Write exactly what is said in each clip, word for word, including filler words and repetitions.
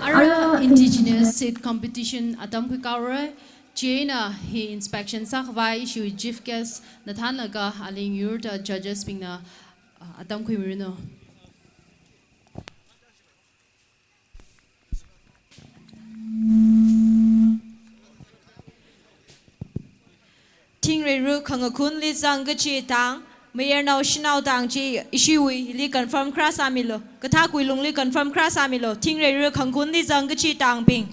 Ara Indigenous Seed Competition atam khuikahaora. Chieina hi inspection sākhavai ishiwui chief guest na thānlaga aling yurda judges bingna, uh, atam khuimiranu. Thingreira khangakhunli zangkachi tang, mayarnao shanao tang chi ishiwuili confirm kharā sāmilu. Kathākwui lungli confirm kharā sāmilu. Thingreira khangakhunli zangkachi tangbing.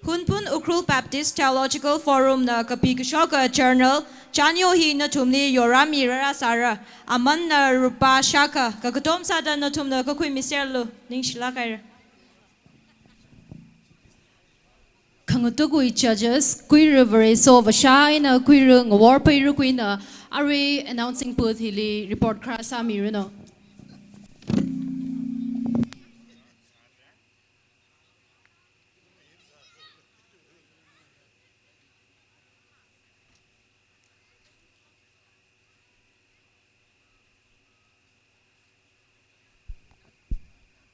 Hunphun Ukhrul Baptist Theological Forum na kapi kashoka journal Chanyo hi nathumli yorāmi rārāsāra. Amanna rupā shākha, kakatom sāda nathumna kakhuimiserlu, ningshilāk haira. Khangatukwui judges, Kuira Vareso Vashai eina Kuira Ngaworphei Rukui na arui announcing booth hili report kharā sāmiranu.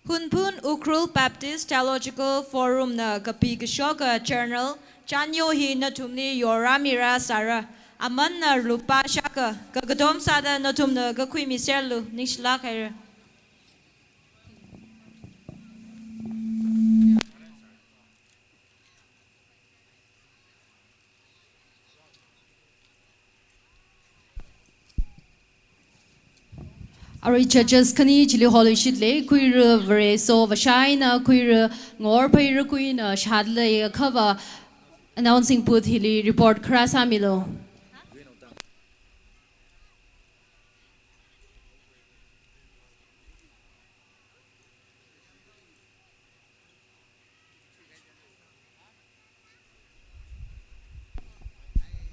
Hunphun Ukhrul Baptist Theological Forum na kapi kashoka journal Chanyo hi nathumli yorāmi rārāsāra. Amanna rupā shākha, kakatom sāda nathumna kakhuimiserlu, ningshilāk haira. Arui judges khani chili holuishitli, Kuira Vareso Vashai eina Kuira Ngaworphei Rukui na shāda leiakhava announcing booth hili report kharā sāmilu.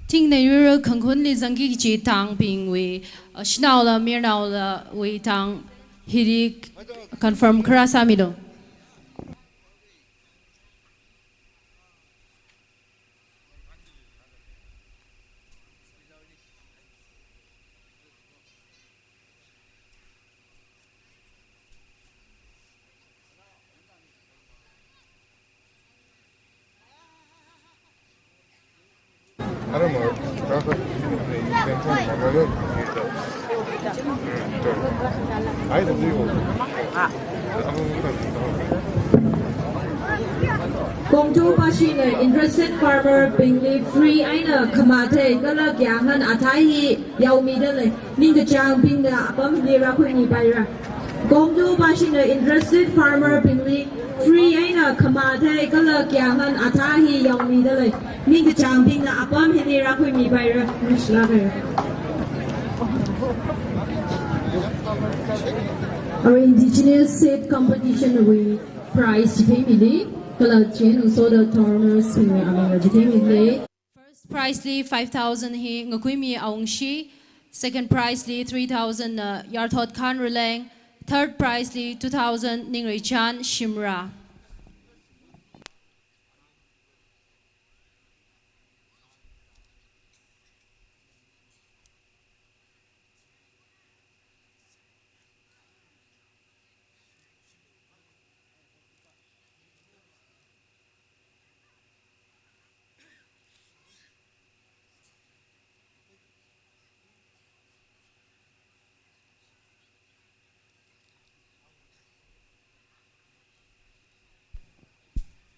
Thingneirui khangakhunli zangki kachi tāngbingwui, uh, shanaola mirnaolawui tāng hili confirm kharā sāmilu. Kongtu pashina interested farmer bingli free eina khamathei kala kayānghan athā hi yaomida lei. Ningkachāngbingna apam hili rākhuimipaira. Kongtu pashina interested farmer bingli free eina khamathei kala kayānghan athā hi yaomida lei. Ningkachāngbingna apam hili rākhuimipaira. Ningshilāk haira. Arui indigenous seed competition wui prize chitheimili, kala chieina ngasoda donors bingwui aming chitheimili. First prize li five thousand hi Ngakhuimi Awungshi, second prize li three thousand na Yarthot Khan Raleng, third prize li two thousand Ningreichan Shimrah.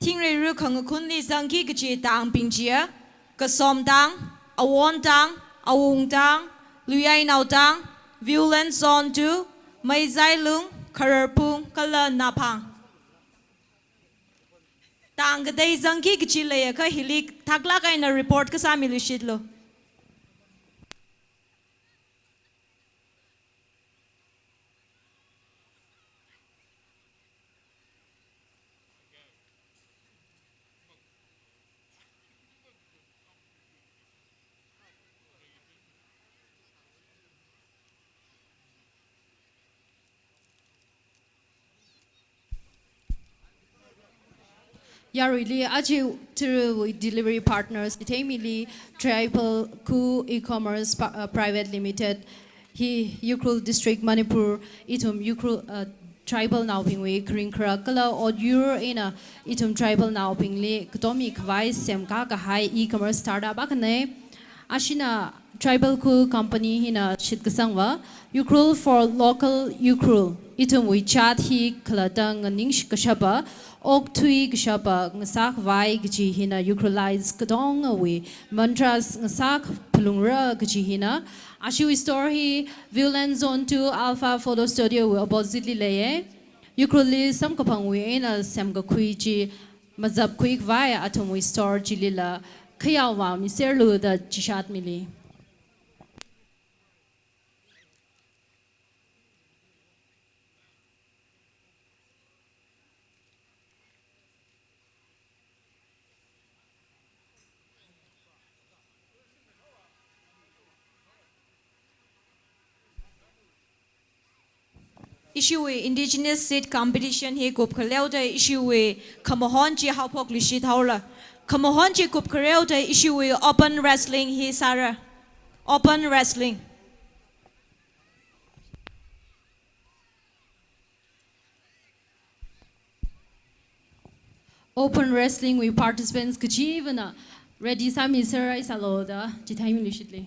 Thingreirui khangakhunli zangki kachi tāngbing chiya, Kasom tāng, Awon tāng, Awung tāng, Luyainao tāng, Viewland Zone two, Meizailung, Khararphung, kala Naphang. Tāng katei zangki kachi leiakha hili thaklāk eina report kasā miluishitlu. Yaruili aja thirwui delivery partners chitheimili Tribal Khu E-commerce Pa-, uh, Private Limited hi Ukhrul District, Manipur, ithum Ukhrul, uh, tribal naobingwui kharing kharak kala ot yur eina ithum tribal naobingli katommi khavai semkā kahai e-commerce startup akhana. Ashina Tribal Khu company hina shitkasangva, Ukhrul for local Ukhrul. Ithumwui jat hi khalatta nganingshi kashapa, okthui kashapa ngasā khavai kaji hina Ukhrullites katongawui mantras ngasā phalungra kaji hina. Ashiwui store hi Viewland Zone two Alpha Photo Studio wui opposite li leiya. Ukhrulli samkaphangwui eina semkakhui chi mazapkhui khavai athumwui store chilila khayao vāmiserlu da chishat mili. Ishiwui indigenous seed competition hi kupkhaleoda ishiwui khamahon chi haophokluishit haora. Khamahon chi kupkhareoda ishiwui open wrestling hi sāra. Open wrestling. Open wrestling wui participants kachivana ready sāmiser haisālu da chitheimiluishitli.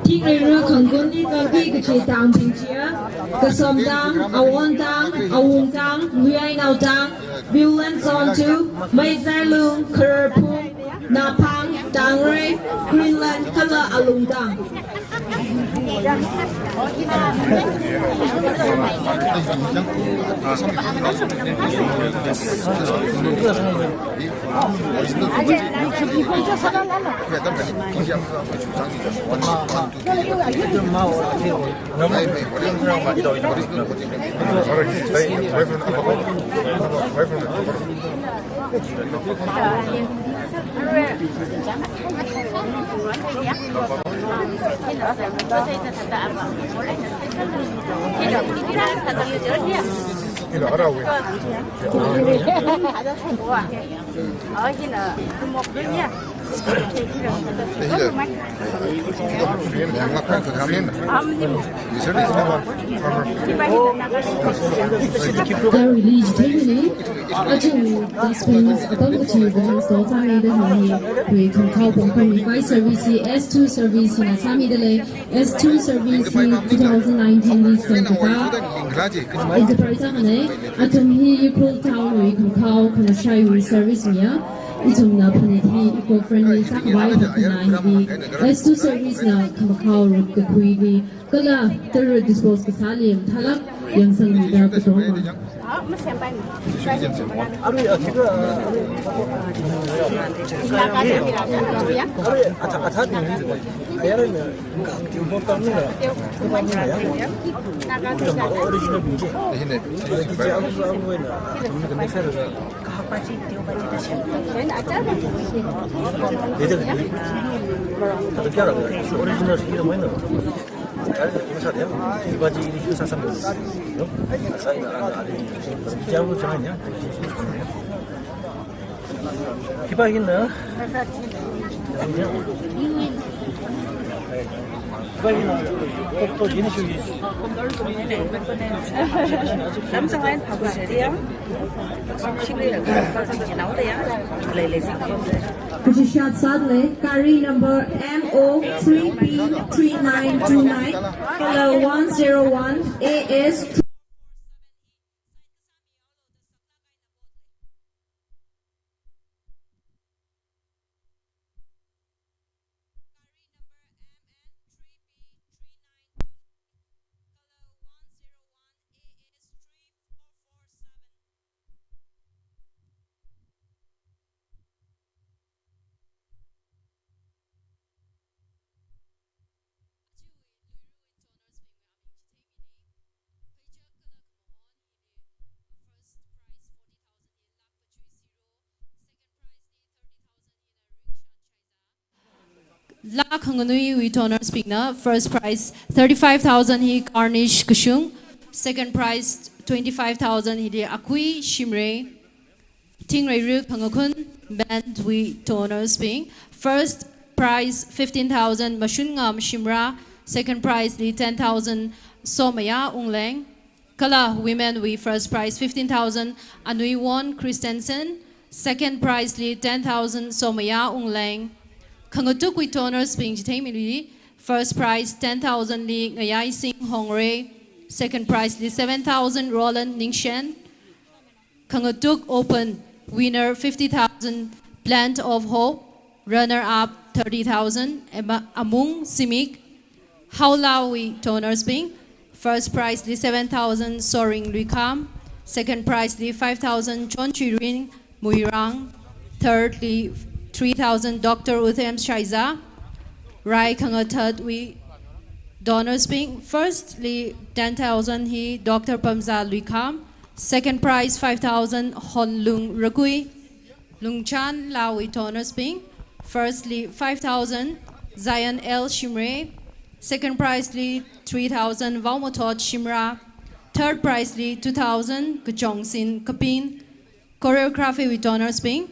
Thingreira Khangkon Ningkakpi kachi tangping chia, Kasomtang, Awontang, Awungtang, Luiainaotang, Viewland Zone two, Meizailung, Khararphung, Naphang, Tangrei, Greenland, kala Alungtang. Release terminate. Aja dustbins apam kachi vans to sāmida hi, wui khangkhao pongpong mi five service hi S two service hina sāmida lei. S two service hi two thousand nineteen li sākata enterprise akhanei. Athum hi Ukhrul Town wui khangkhao khanashaiwui service miya. Ithumna phanit hi eco-friendly sākhavai thakna hi S two service na khangkhao rup kakhuili kala tara dispose kasāli mathālāk yangsangmida katongma. Khipā hina. Khipā hina. Kok to jini shu. Lamsang lain phaku shariya. Shingri la ka sa sa jinaoda ya. Lei lei sa. Kachishat sāda lei, gari number M O three P three nine two nine, kala one zero one A S Laa khanganuiwui donors bingna first prize thirty-five thousand hi Carnish Kashung, second prize twenty-five thousand hili Akui Shimray. Thingreira Khangakhun band wui donors bing, first prize fifteen thousand Mashunngam Shimrah, second prize li ten thousand Somaya Ungleng. Kala women wui first prize fifteen thousand Anuiwon Christensen, second prize li ten thousand Somaya Ungleng. Khangatuk wui donors bing chitheimili, first prize ten thousand li Ngayaising Hongray, second prize li seven thousand Roland Ningshen. Khangatuk open, winner fifty thousand Plant of Hope, runner up thirty thousand Emma Amung Simik. Haolawui donors bing, first prize li seven thousand Soring Luikham, second prize li five thousand John Chirin Muirang, third li three thousand Doctor Uthem Shaiza. Rai khangathatwui donors bing, first li ten thousand hi Doctor Pamza Luikham, second prize five thousand Honlung Rakui. Lungchan Lawui donors bing, first li five thousand Zion L Shimray, Second prize li three thousand Vaomathot Shimrah. Third prize li two thousand Kachongsin Kapin. Choreography with honors bing.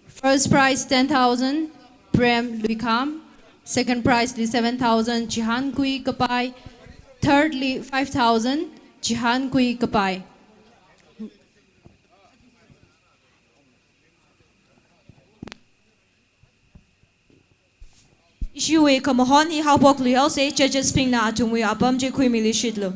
First prize ten thousand Prem Luikham. Second prize li seven thousand Chihankui Kapai. Third li five thousand Chihankui Kapai. Ishiwui khamahon hi haophok luihaosa, judges bingna athumwui apam chi khuimilishitlu.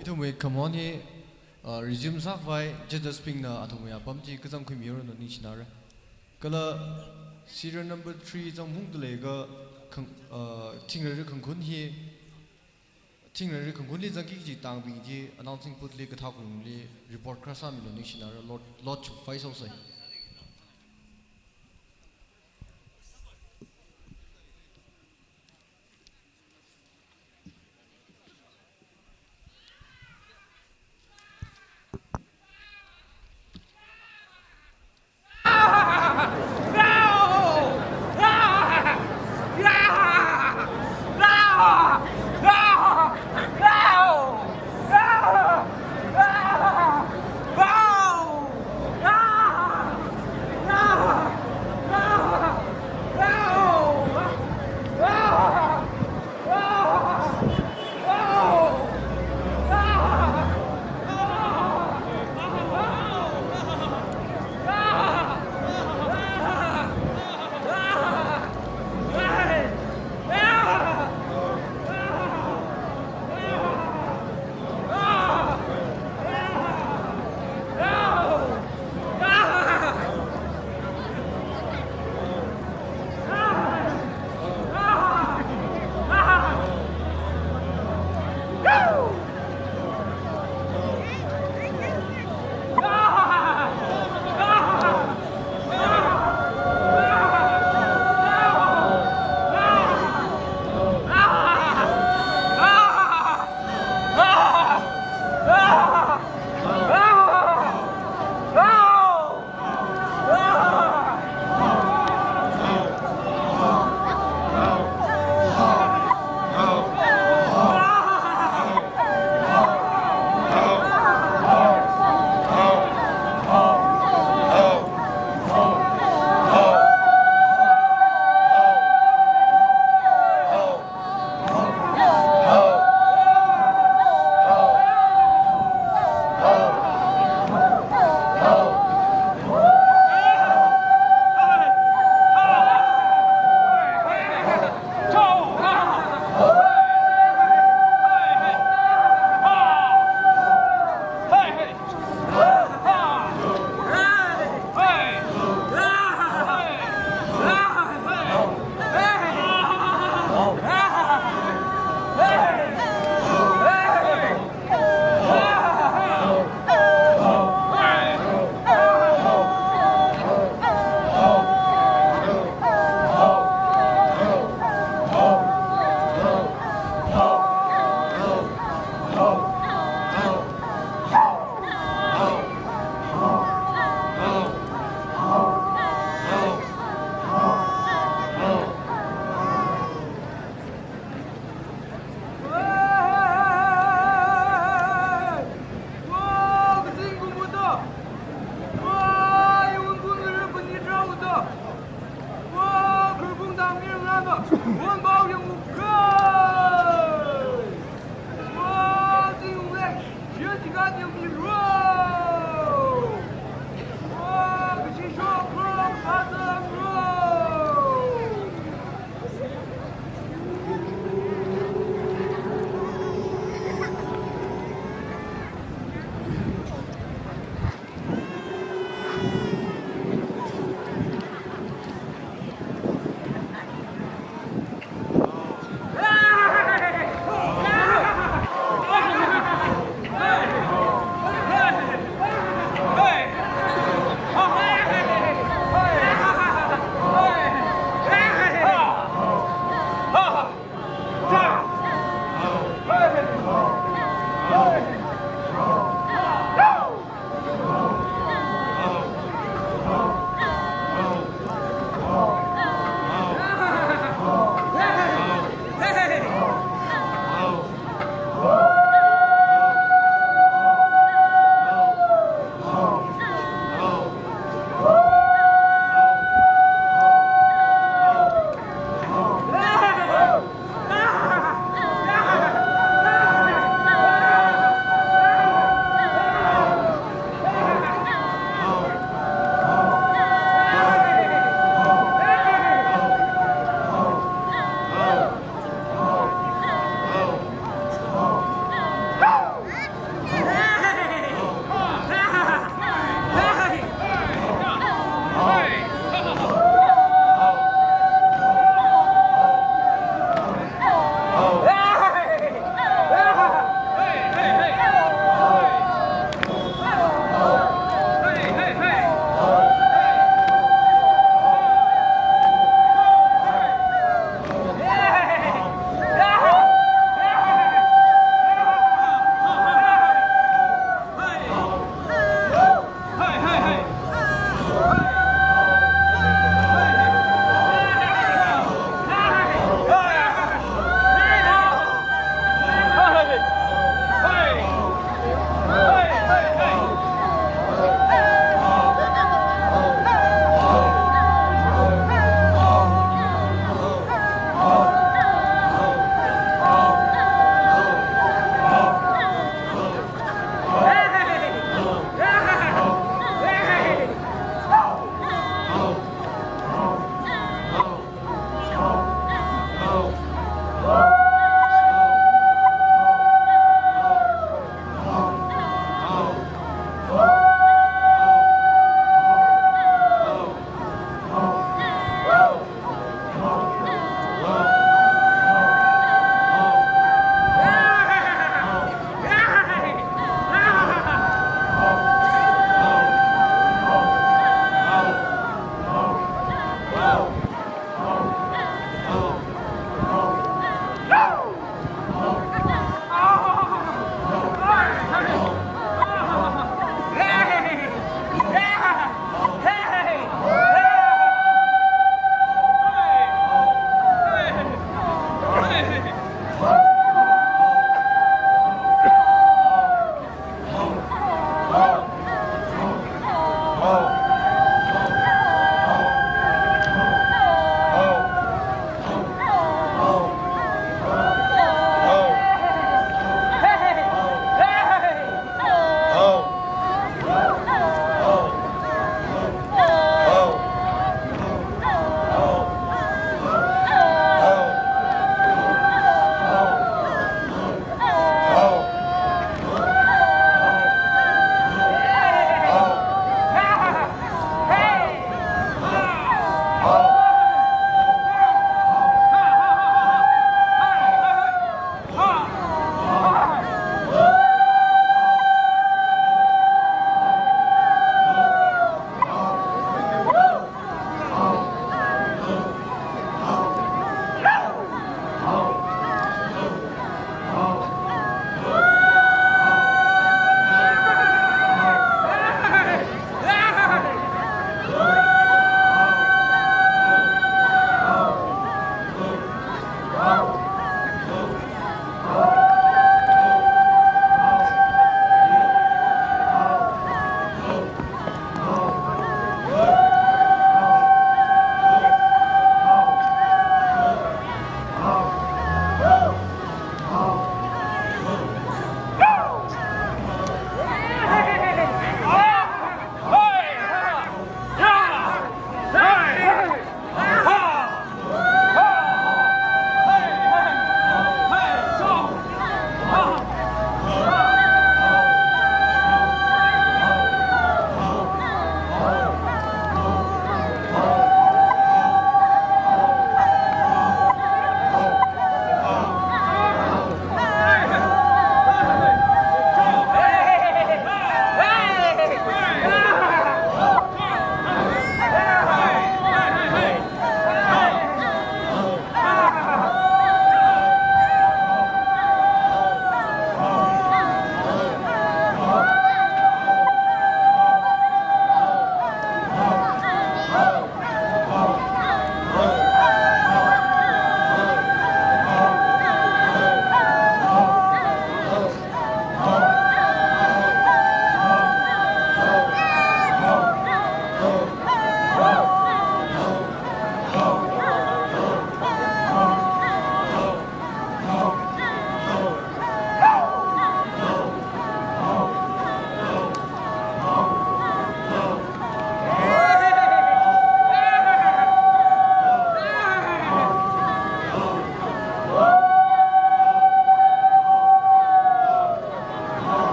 Ithumwui khamahon hi, uh, resume sākhavai, judges bingna athumwui apam chi kazang khuimihaoranu ningshinara. Kala serial number three zangphungda leiakha khang-, uh, thingrarli khangkhun hi, thingrarli khangkhunli zangki kaji tāngbing chi announcing booth li kathā khaungli report kharā sāmilu ningshinara, lot, lot chukfai sāhaosa.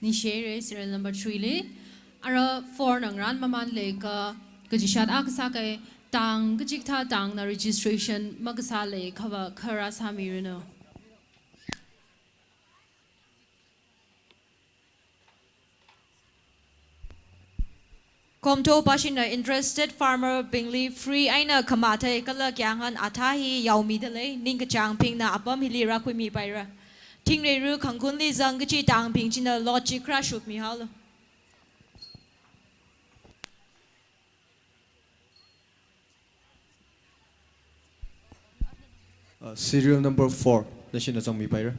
Ningshi haira serial number three li. Ara four na ngarān mamān leiakha, kachishat akha sākahai, tang kachikathā tangna registration makasā leiakhava kharā sāmiranu. Khomtho pāshina interested farmer bingli free eina khamathei kala kyanghan athā hi yaomidalei, ningkachāngbingna apam hili rākhuimipaira. Thingreira khangkhunli zang kachi tangbing china lot chi kharā shupmihaolu. Uh, serial number four, nashina zangmipaira.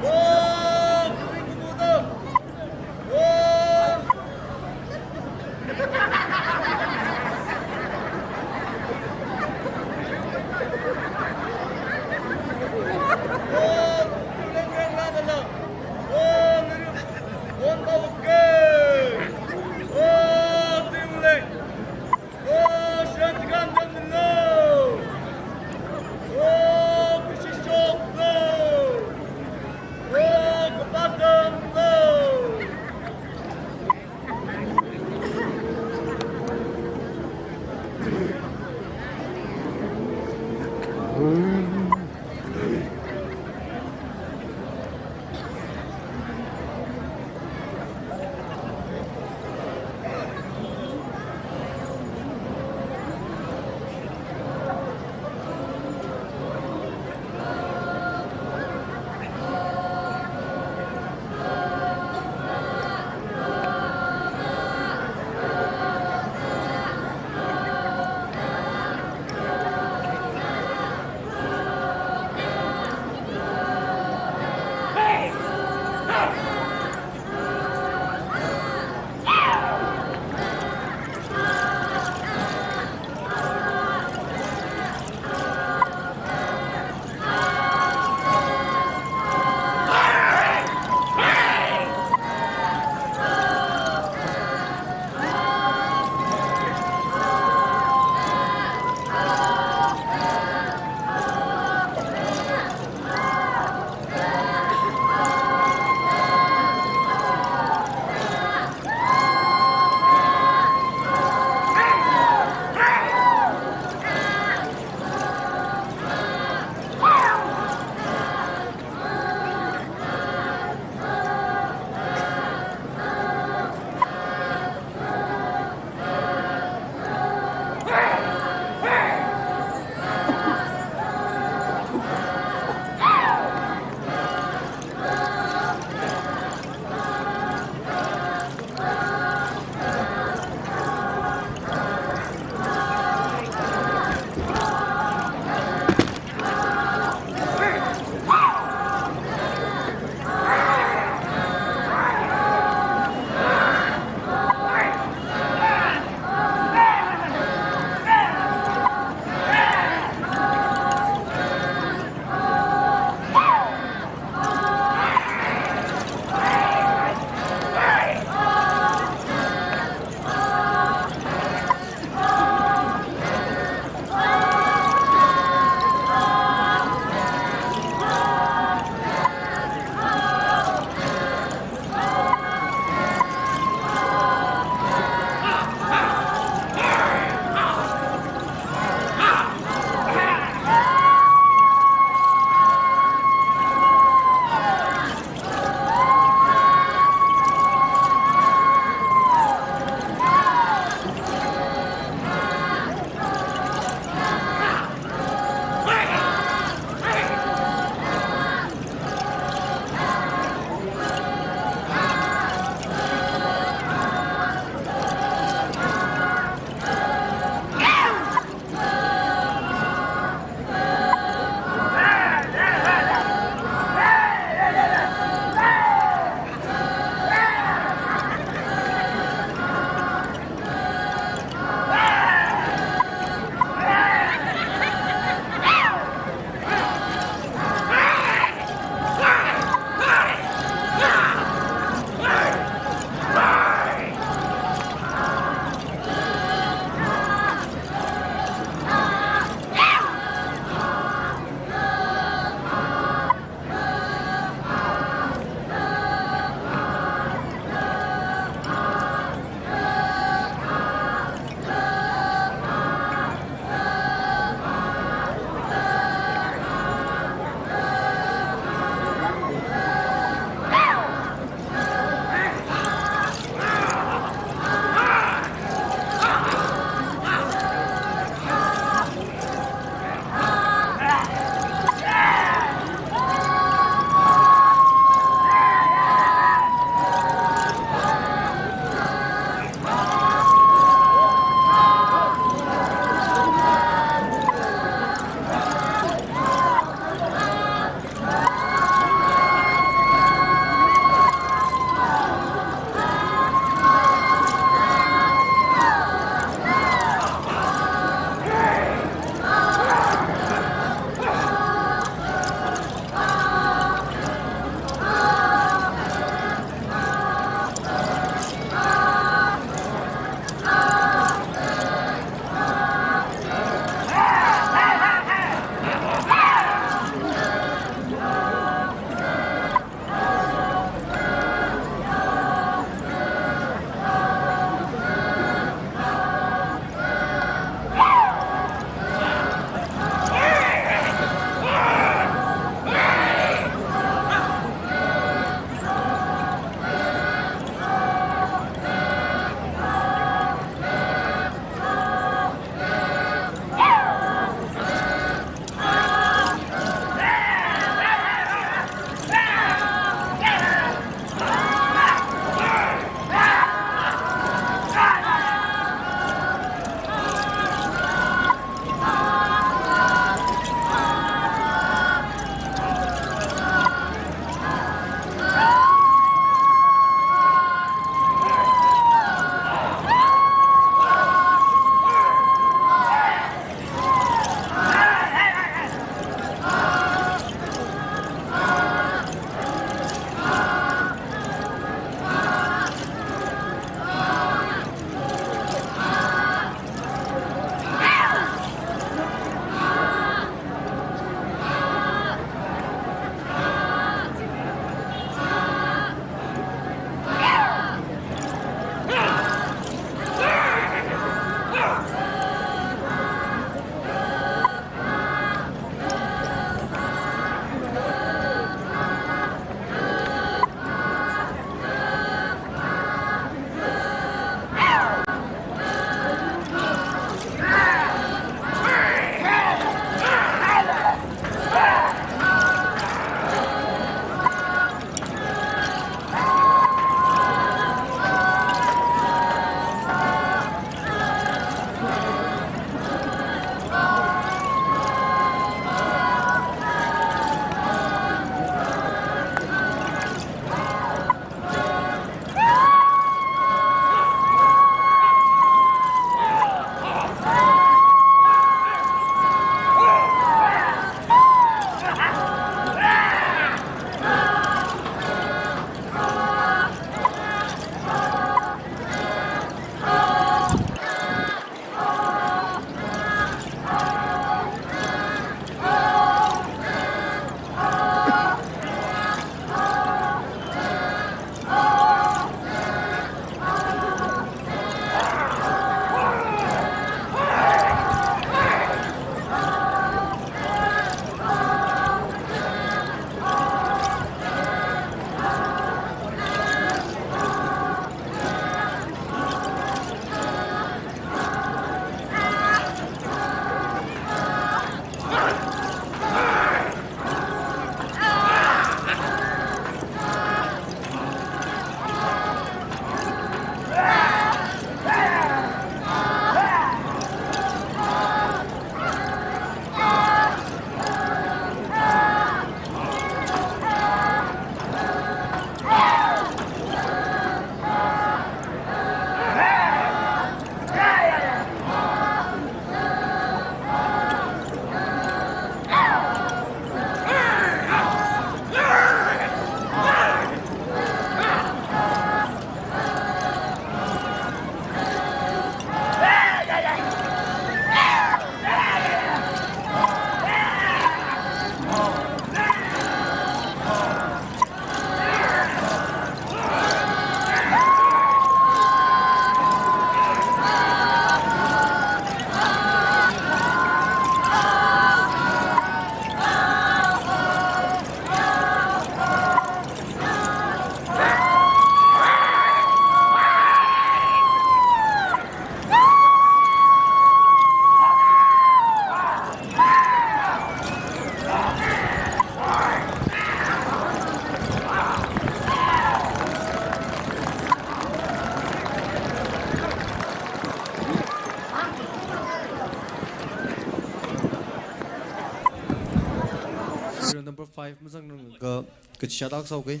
Serial number five mazangranglaga kachishāda akha sāuke.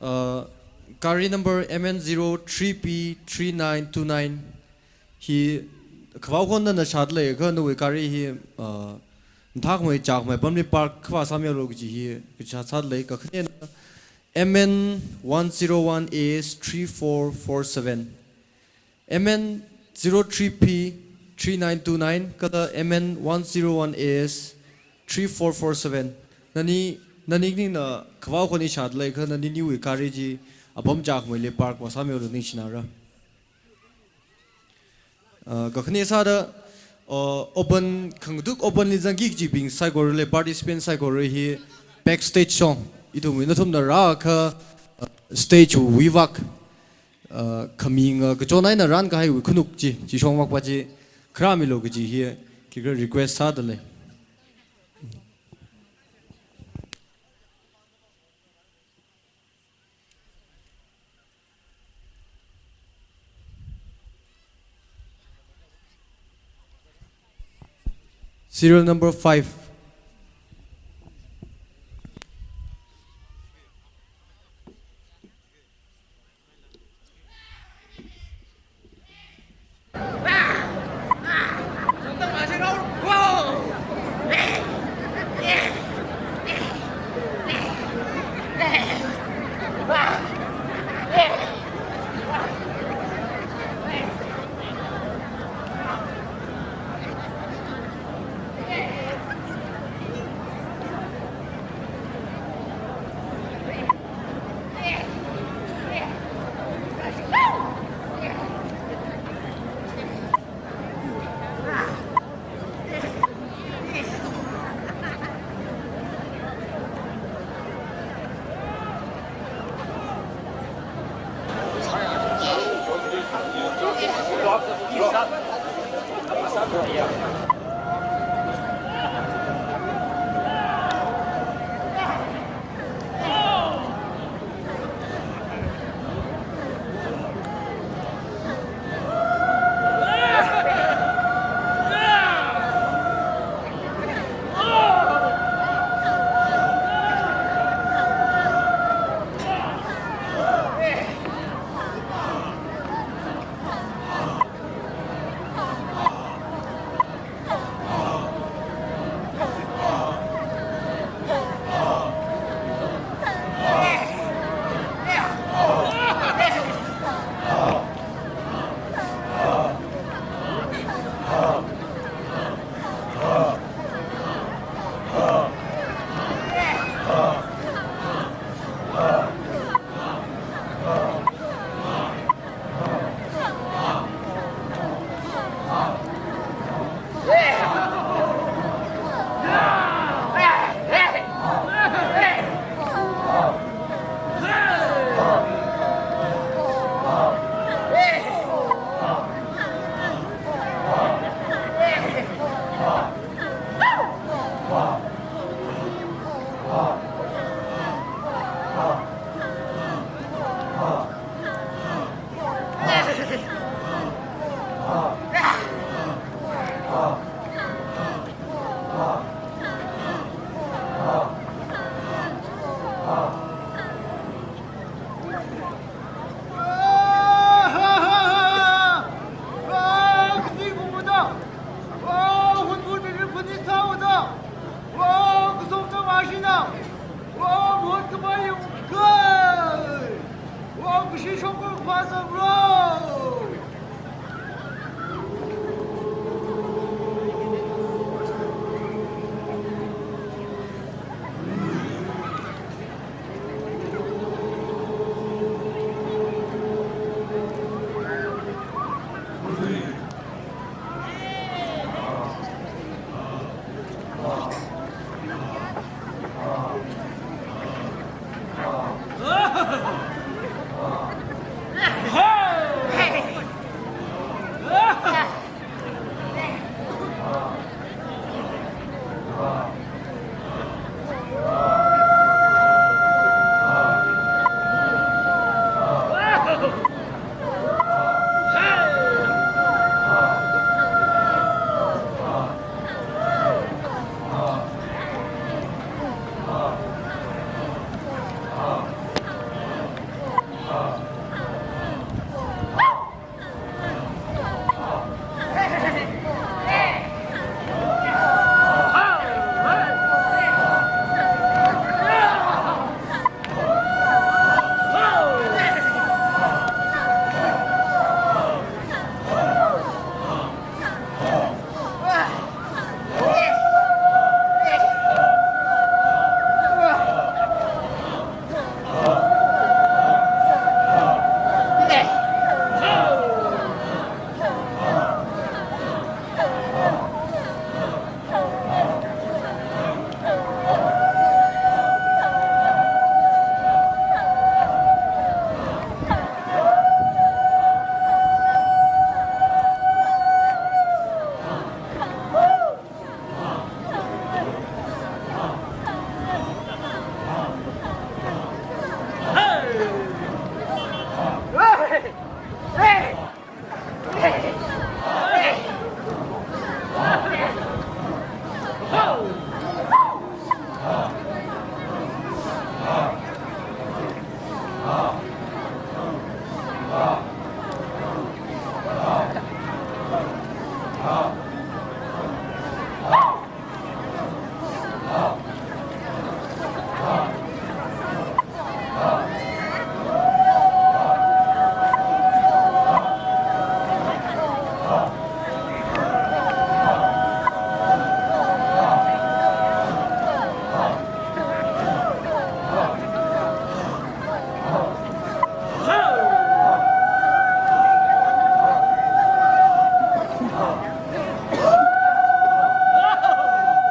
Uh, gari number M N zero three P three nine two nine. Hi kavao khon nana shāda leiakha nawui gari hi, uh, mathākhamei chākhamei apamli park khavā sāmilu kaji hi kachishā sāda lei. Kakhanena M N one zero one A S three four four seven. M N zero three P three nine two nine kala M N one zero one A S three four four seven. Nani, nani ningna kavao khon hi shāda leiakha nani niwui gari chi apam chākhameili park vāsāmilu, ningshinara. Uh, kakhane sāda, uh, open, khangathuk open li zangki kajibing saikorali, participant saikora hi backstage shong, ithumwui nathumna rāakha, uh, stage wui vak, uh, khaminga kachon eina rānkahaiwui khanuk chi, chi shong vakva chi kharāmilu kaji hi khikha request sāda lei. Serial number five.